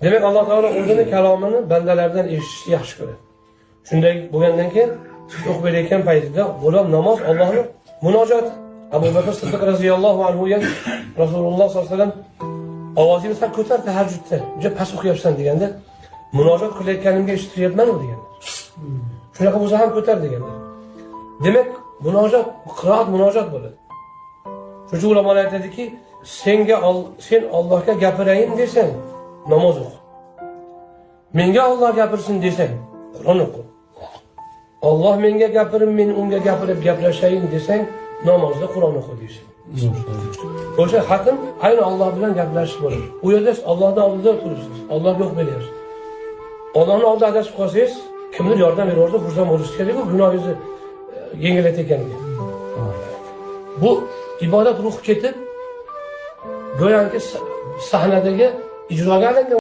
Demak, Alloh taolo o'zini kalomini bandalardan eshitishni yaxshi ko'radi. Shunday bo'lgandan keyin siz o'qib berayotgan paytida bo'lgan namoz Allohning munojoti. Abu Bakr Siddiq roziyallohu anhuga Rasululloh sollallohu alayhi vasallam ovozingni sal ko'tar tahajjudda, juda past o'qiyapsan deganda, munojot qilayotganimga eshitiryapman-u deganlar. Shunaqa bo'lsa ham ko'tar deganlar. Demak, munojot, qiroat munojot bo'ladi. Shuning uchun ulamolar aytadiki, senga sen Allohga gapirayin desang, namoz o'qi. Menga Alloh gapirsin desang, Qur'on o'qi. Alloh menga gapirib, men unga gapirib gaplashayin desang, namozda Qur'on o'qi deyishadi. O'sha xatm ayni Alloh bilan gaplashish bo'ladi. U yerda siz Allohning oldida turibsiz. Allohga o'qib beryapsiz. Allohning oldida adashib qolsangiz, kimdir yordam beraversa, xursand bo'lish kerak-ku, gunohingizni yengillatayotganiga. Bu ibodat ruhi ketib, go'yoki sahnadagi ijroga aylangan.